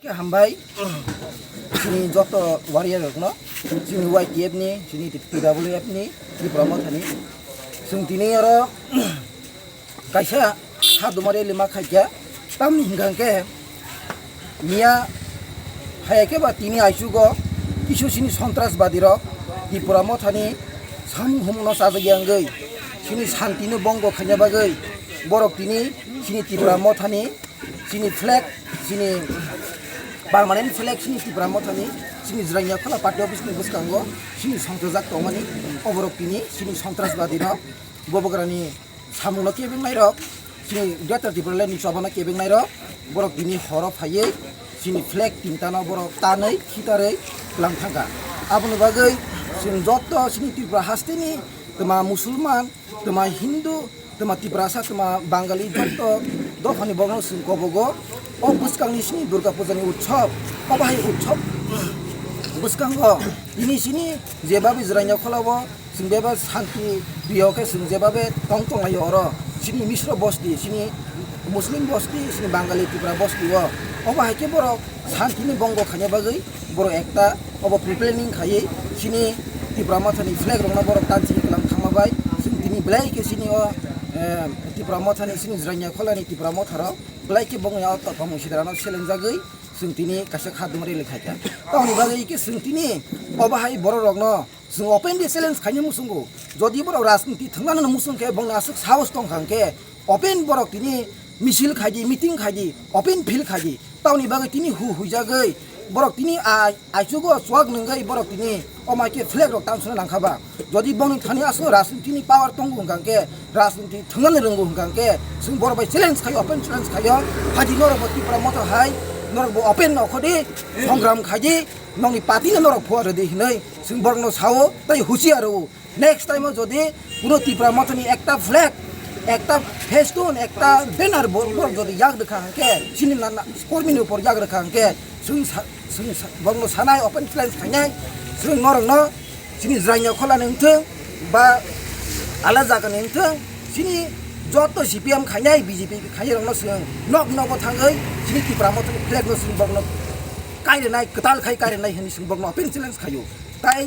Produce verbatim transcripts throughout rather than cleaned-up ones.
Hambai, chini joto warrior rokno, chini Y T F ni, chini T W F ni, Tipra Mothani. Chwng tini oro kaisa saduma rally ma khaikha, tamni hwnkha hwnkhe miya hai khe ba tini aichugo kisu chini sontrasbadi rok Tipra Mothani samung humungno chajagya wngwi chini santino bongo khaina bagwi borok tini chini Tipra Mothani chini flag, chini permanent flag, chini Tipra Mothani, chini Jranya Khola party office ni bwskango chini songchajak tongmani, oborok tini chini sontrasbadi no, bobograni samungno kebeng nairok, chini Greater Tipraland ni chobano kebeng nairok, borok tini horo phaiwi chini flag tintano borok tanwi khitarwi twlang thangkha. Aboni bagwi chwng joto chini Tripura hasteni twma Musulman, twma Hindu, twma Tiprasa, twma Bangali, joto dophani borokno chwng kobogo. O bwskangni sini Durga Puja ni utsob, o bahai utsob bwskango tini sini jebabe Jranya Khola o chwng beba santi priyo khe chwng jebabe tong tonglaio oro. Sini Misro bosti, sini Muslim bosti, sini Bangali Tipra bosti o. O bahai khe borok santini bongo khaina bagwi borok ekta obo pre-planning khaiwi chini Tipra Mothani flag rokno borok tansi kwlang thangma bai chwng tini belai khe chini o, eh, Tipra Mothani chini Jranya Kholani Tipra Motha rok belai khe bongni o tongthok mung sidrano selengjagwi chwng tini kaisa kha dum rally khaikha. Tamoni bagwi khe chwng tini obo hai borok rokno chwng openly challenge khaina muchungo. Jodi borok rajniti thwngna muchung khe bongni aswk sahos tongkha hwnkhe open borok tini misil khaidi, meeting khaidi, open field khaidi. Tamoni bagwi tini hu huijagwi borok tini ai, aichugo chuak nungwi borok tini o mai khe flag rok tansuna nangkha ba. Jodi bongni thani aswk rajniti ni power tongo hwnkha hwnkhe, rajniti thwngna rwngo hwnkha hwnkhe, chwng borok bai challenge khaio, open challenge khaio. Phaidi norok bo Tipra Motha hai, norok bo open nokhodi, songram khaidi, nokni party no norok phuar rwdi hinwi chwng borokno sao tei husiar rwo. Next time o jodi kuno Tipra Mothani ekta flag, ekta festoon, ekta banner bo, borok jodi yak rwkha hwnkhe, chini na, na, kormini upor yak rwkha hwnkhe, chwng sa-, chwng sa-, borokno sanai open challenge khainai, chwng norokno chini Jranya Kholani wngthwng ba ala jagani wngthwng, chini joto C P M khainai, B J P khainai rokno chwng nok nogo thangwi chini Tipra Mothani flag no chwng borokno kairenai, kwtal khai kairenai hwnwi chwng borokno open challenge khaio. Tai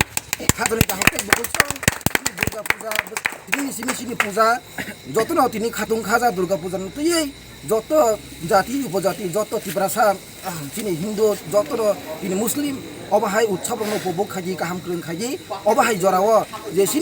khatoni kaham tei bukuchwng chini Durga Puja, tini simi chini puja, jotono tini khatung khaja Durga Puja no twiwi joto jati upojati, joto Tiprasa, chini Hindu, jotono tini Muslim, obo hai utsabrokno upobhog khaidi, kaham kwrwng khaidi, obo hai jorao je chini